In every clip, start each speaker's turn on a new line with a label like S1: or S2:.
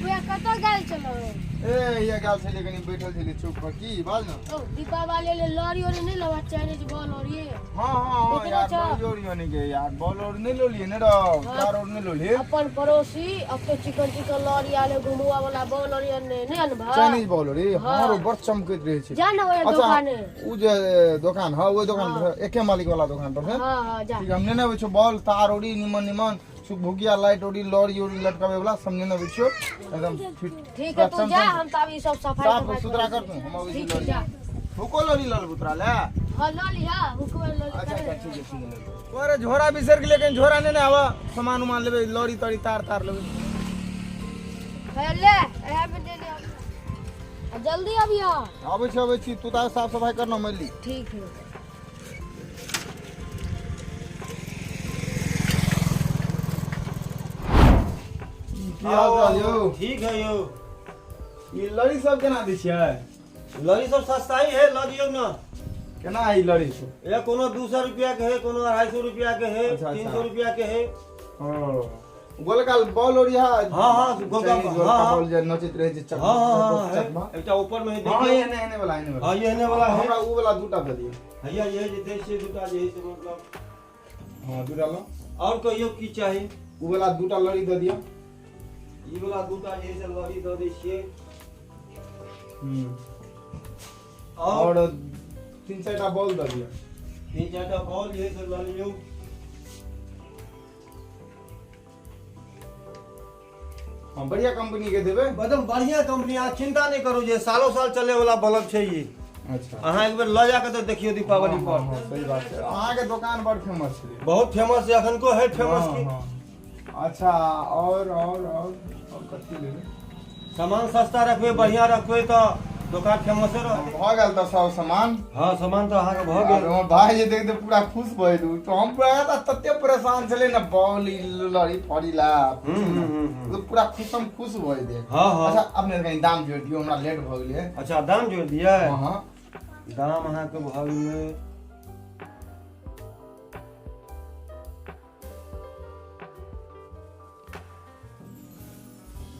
S1: भैया कतऽ गेल छलहुँ?
S2: ए ये गेल छलियै, कनि बैठल छलियै चौक पर। की बाज ने।
S1: ओ दीपावली ले लड़ी ओड़ी नहि लेबा, चाइनीज बॉल ओड़ी?
S2: हाँ हाँ हाँ।
S1: देखने
S2: यार
S1: छौ?
S2: लड़ी ओड़ी आने के यार, बॉल और नहीं लोलिए ने रहो।
S1: हाँ।
S2: तार और नहीं लोलिए।
S1: अपन पड़ोसी अब तो चिकन चिकन लड़ी आले, घुमुआ वाला बॉल ओड़ी आने नहि अनबा?
S2: चाइनीज बॉल रे।
S1: हाँ।
S2: हाँ रो, बड़ चमकैत रहै छै।
S1: जा ना ओए
S2: अच्छा
S1: दुकाने।
S2: उ जे दोकान है, ओहि दोकान पर, एके मालिक वाला दोकान पर है।
S1: हाँ हाँ, जा।
S2: ठीक, हम नेने अबै छियौ बॉल तार ओड़ी, निमन निमन सुखभुकिया लाइट ओड़ी, लड़ी ओड़ी लटकाबै वाला सब नेने अबै छियौ, एकदम फिट।
S1: ठीक है, तू जा, हम तो अभी सब सफाई
S2: साफ
S1: सफाई
S2: सुथरा
S1: करै
S2: कर तू, हम अबै छी।
S1: ठीक है,
S2: लड़ी
S1: जा।
S2: हुको लड़ी लल बुतरा ले।
S1: हाँ, लऽ लिहा, हुकमे लऽ लिहा।
S2: अच्छा अच्छा, ठीक है ठीक है। अरे झोरा बिसर गेलै, कहीं झोरा ने आवा, सामान उमान लेबै, लड़ी तड़ी तार तार लेबै।
S1: हे ले, एहे में दे दे आ, जल्दी अबिया।
S2: आबै छी, आबै छी। तू तऽ साफ सफाई करना मल्ली।
S1: ठीक है।
S2: की हाल चाल यौ?
S3: ठीक है यौ।
S2: ई लड़ी सब केना दै छियै?
S3: लड़ी सब सस्ता ही है, लऽ दियौ ने।
S2: केना है ई लड़ी सब?
S3: ये कोनो 200 रुपया के है, कोनो 250 रुपया के है।
S2: अच्छा,
S3: तीन
S2: अच्छा।
S3: सौ रुपया के है।
S2: ओ गोलका बॉल ओरी है?
S3: हाँ, हाँ, गोलका-
S2: चाइनीज गोलका
S3: हाँ, हाँ।
S2: बॉल जे नचैत रहै छै, चकमा
S3: हाँ हाँ हाँ है।
S2: चकमा।
S3: एकटा ऊपर में है।
S2: हाँ।
S3: देखियौ।
S2: एहने एहने वाला, एहने वाला।
S3: हाँ, एहने वाला है।
S2: हमरा उ वाला दूटा दे दियौ।
S3: हैया ये जे दै छियै दूटा जे है से मतलब।
S2: हाँ, दूटा लो।
S3: और कहियौ की चाही?
S2: उ वाला दूटा लड़ी दे दियौ।
S3: ई वाला दूटा जे है से लड़ी दऽ दै छियै।
S2: हम्म।
S3: और
S2: और तीन चारिटा बॉल दे दियौ।
S3: तीन चारिटा बॉल जे है से लऽ लियौ।
S2: हाँ, बढ़िया कंपनी के देबै।
S3: एकदम बढ़िया कंपनी, अहाँ चिंता नहि करू, जे सालो साल चले वाला बल्ब छै ई।
S2: अच्छा।
S3: अहाँ एक बेर लऽ जाके तऽ देखियौ दीपावली
S2: हाँ,
S3: पर।
S2: हाँ, हाँ, सही बात छै, अहाँके दोकान बड़ फेमस छै।
S3: बहुत फेमस छै, अखनको है फेमस।
S2: हाँ,
S3: की
S2: हाँ। अच्छा, और और और और कथी लेबै?
S3: सामान सस्ता रखबै, बढ़िया रखबै तऽ दोकान फेमसे रहतै।
S2: भऽ गेल तऽ सब सामान?
S3: हँ, सामान तऽ अहाँके भऽ
S2: आर
S3: गेल।
S2: हमर भाय जे देखते पूरा खुश भऽ गेल। तऽ हम पूरा तऽ तते परेशान छलै ने बॉल ई लड़ी फड़ी ला।
S3: हम्म, हम्म, हम्म, हम्म।
S2: तऽ पूरा खुशम खुश भऽ गेल।
S3: हाँ, हाँ।
S2: अच्छा, अपने कनि दाम जोड़ि दियौ, हमरा लेट भऽ गेलै।
S3: अच्छा, दाम जोड़ि दियै?
S2: हाँ हाँ।
S3: दाम अहाँके भऽ गेलै,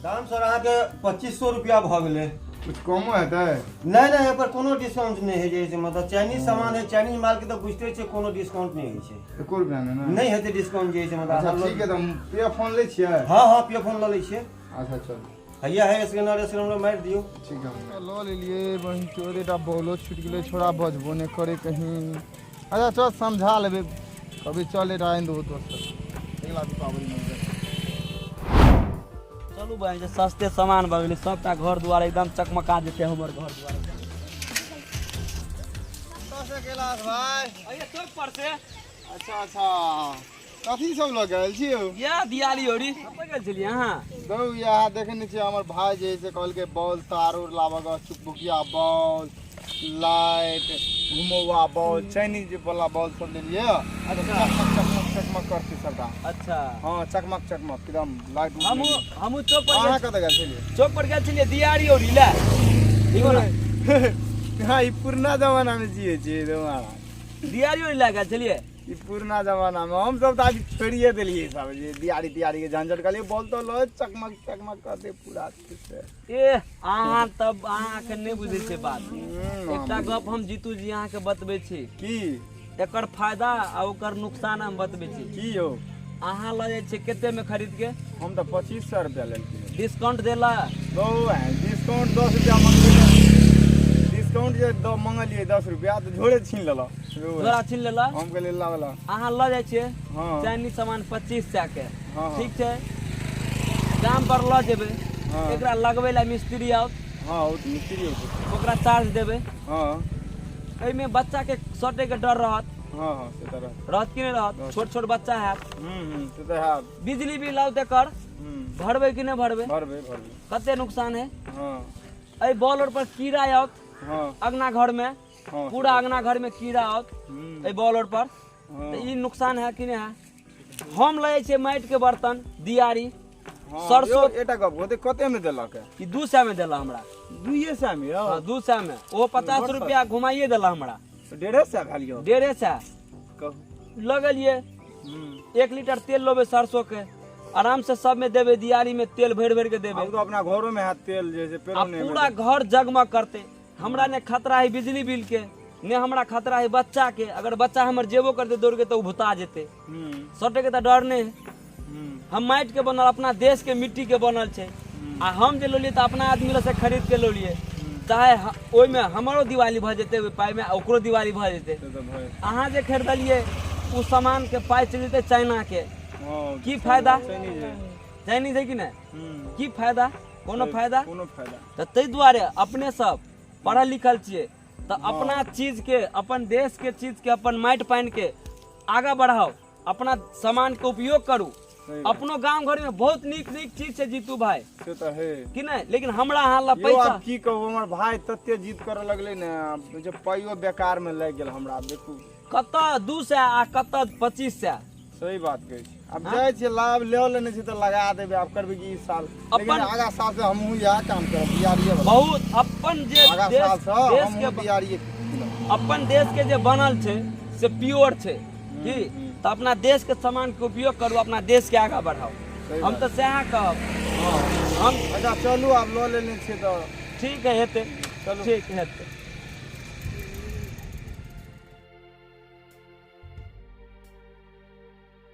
S3: दाम सर अहाँके 2500 रुपया भऽ गेलै।
S2: कुछ कमो हेतै?
S3: नहि नहि, एहि पर कोनो डिस्काउंट नहि होइ छै। मतलब चाइनीज सामान है, चाइनीज माल के तऽ बुझिते छियै, कोनो डिस्काउंट नहि होइ छै।
S2: एको रुपया नहि ने?
S3: नहि हेतै डिस्काउंट जे छै मतलब।
S2: अच्छा।
S3: अहाँ
S2: ठीक है, तऽ पे फोन लै छियै?
S3: हँ हँ, पे फोन लऽ लै छियै।
S2: अच्छा, चलू।
S3: हैया है स्कैनर, स्कैनर मारि दियौ।
S2: ठीक है, लऽ लेलियै। बहिन चोरेटा बॉलो छुटि गेलै, छोड़ा बजबो नहि करे कहीं। अच्छा चल, समझा लेबै कभी। चल, एटा आनि देबो दोस्त, अगिला दीपावली में।
S4: चलू बहन, जे सस्ते सामान भऽ गेलै, सबटा घर दुआर एकदम चकमका जेतै हमर घर दुआर।
S2: कतऽसँ कैलाश भाय?
S4: अरे, चौक पर से।
S2: अच्छा अच्छा, कथी सब लऽ गेल छी यौ?
S4: या दियाली ओरी कतऽ गेल छलियै अहाँ?
S2: दौ इएह देखै नहि छियै, हमर भाय जे है से कहलकै बॉल तार उर लाबऽ के, चुकभुकिया बॉल, लाइट, घुमौआ बॉल, चाइनीज वाला बॉल सब लेलियै।
S4: अच्छा।
S2: चकमक चकमक चकमक करतै सबटा।
S4: अच्छा।
S2: हाँ, चकमक चकमक एकदम लाइट उट।
S4: हमहूँ हमहूँ चौक पर
S2: अहाँ
S4: गेल।
S2: कतऽ गेल छलियै?
S4: चौक पर गेल छलियै दियारी ओरी लए, ठीक हो ने?
S2: हाँ, ई पुरना जमाना में जिए छियै तुम्हारा।
S4: दियारी ओरी लए गेल छलियै।
S2: ई पुरना जमाना में, हम सब तऽ अभी छोड़िए देलियै सब जे दियारी तियारी के झंझट। कहलियै बॉल तो लो, चकमक चकमक करतै पूरा ठीक से।
S4: ए अहाँ तब अहाँके नहि बुझै छै बात। एकटा गप हम जीतू जी अहाँके बतबै छी।
S2: की?
S4: एकर फायदा आ ओकर नुकसान हम बतबै छी।
S2: की यौ?
S4: अहाँ लऽ जाइ छियै कते में खरीद के?
S2: हम तऽ 2500 रुपया लेलकै।
S4: डिस्काउंट देला?
S2: डिस्काउंट 10 रुपया मंगलियै, डिस्काउंट जे दऽ मंगलियै 10 रुपया तऽ झोरे छीन लेलक।
S4: झोरा छीन लेला।
S2: हम कहलियै ला वाला।
S4: अहाँ लऽ जाइ छियै
S2: हाँ।
S4: चाइनीज सामान 2500 के।
S2: हाँ, हाँ।
S4: ठीक छै, दाम पर लऽ जेबै।
S2: हाँ।
S4: एकरा लगबै लए मिस्त्री आओत।
S2: हाँ, ओ तऽ मिस्त्री होतै।
S4: ओकरा चार्ज देबै।
S2: हाँ।
S4: एहिमे बच्चा के सटे के डर रहत।
S2: हाँ हाँ, से तऽ रहत।
S4: रहत कि नहि रहत?
S2: रहत।
S4: छोट छोट बच्चा हैत।
S2: हम्म, से तऽ हैत।
S4: बिजली बिल आओत एकर। भरबै कि नहि भरबै?
S2: भरबै, भरबै।
S4: कते नुकसान है।
S2: हाँ।
S4: एहि बॉल और पर कीड़ा आओत।
S2: हाँ।
S4: अंगना घर में।
S2: हाँ।
S4: पूरा अंगना घर में कीड़ा आओत एहि बॉल और पर।
S2: हाँ।
S4: तऽ ई नुकसान है कि नहि है? हम लऽ जाइ छियै माटि के बर्तन दियारी
S2: हाँ,
S4: सरसों।
S2: यौ, एकटा गप होतै, कते में देलक है?
S4: ई 200 में देला हमरा।
S2: 200 में यौ?
S4: हाँ, 200 में। ओ 50
S2: बड़
S4: रुपया घुमाइए देला हमरा।
S2: 150 भेल यौ।
S4: 150।
S2: कहू।
S4: लगलियै। 1 लीटर तेल लेबै सरसों के। आराम से सबमे देबै, दियारी में तेल भरि भरि के देबै।
S2: आब तऽ अपना घरो में हैत तेल जे छै
S4: आ
S2: पेरो नहि।
S4: पूरा घर जगमग करते। हमरा ने खतरा है बिजली बिल के, ने हमरा खतरा है बच्चा के। अगर बच्चा हमर जेबो करते दौड़ के तऽ ओ भुता जेतै। सटे के तऽ डर नहि है। हम माटि के बनल, अपना देश के मिट्टी के बनल छै। आ हम जे लेलियै तऽ अपना आदमी लग से खरीद के लेलियै, चाहे ओहिमे हमरो दिवाली भऽ जेतै ओहि पाइमे आ ओकरो दिवाली भऽ जेतै।
S2: से तऽ भऽ
S4: अहाँ जे खरीदलियै ओ सामान के पाइ चलि जेतै चाइना के। की फायदा?
S2: चाइनीज है।
S4: चाइनीज है कि नहि? की फायदा? कोनो फायदा?
S2: कोनो फायदा।
S4: तऽ ताहि दुआरे अपने सब पढ़ल लिखल छियै तऽ अपना चीज के, अपन देश के चीज के, अपन माटि पानि के आगाँ बढ़ाउ, अपना सामान के उपयोग करू।
S2: सही बात।
S4: अपनो गांव घर में बहुत नीक नीक चीज छै जीतू भाई।
S2: से तऽ है।
S4: कि नहि? लेकिन हमरा अहाँ लग
S2: यौ
S4: पैसा
S2: आब की कहू, हमर भाय तते जिद करऽ लगलै ने, आब जे पाइयो बेकार में लागि गेल हमरा, आब देखू।
S4: कतऽ 200 आ कतऽ 2500।
S2: सही बात कहै छी। आब जाइ छियै लाभ लऽ लेने छी तऽ लगा देबै। आब करबै की ई साल, लेकिन आगा साल से हमहूँ इएह काम करब, बिहारिये वाला।
S4: बहुत अपन जे
S2: आगा
S4: देश
S2: साल से
S4: देश
S2: हमहूँ
S4: के
S2: बिहारिये कीनब।
S4: अपन देश के जे बनल छै से प्योर छै की, तऽ अपना देश के सामान के उपयोग करू, अपना देश के आगाँ बढ़ाउ।
S2: सही
S4: हम
S2: बात।
S4: तऽ सएह कहब हम।
S2: अच्छा चलू, आब लऽ लेने छियै तऽ।
S4: ठीक है, हेतै।
S2: चलू।
S4: ठीक हेतै।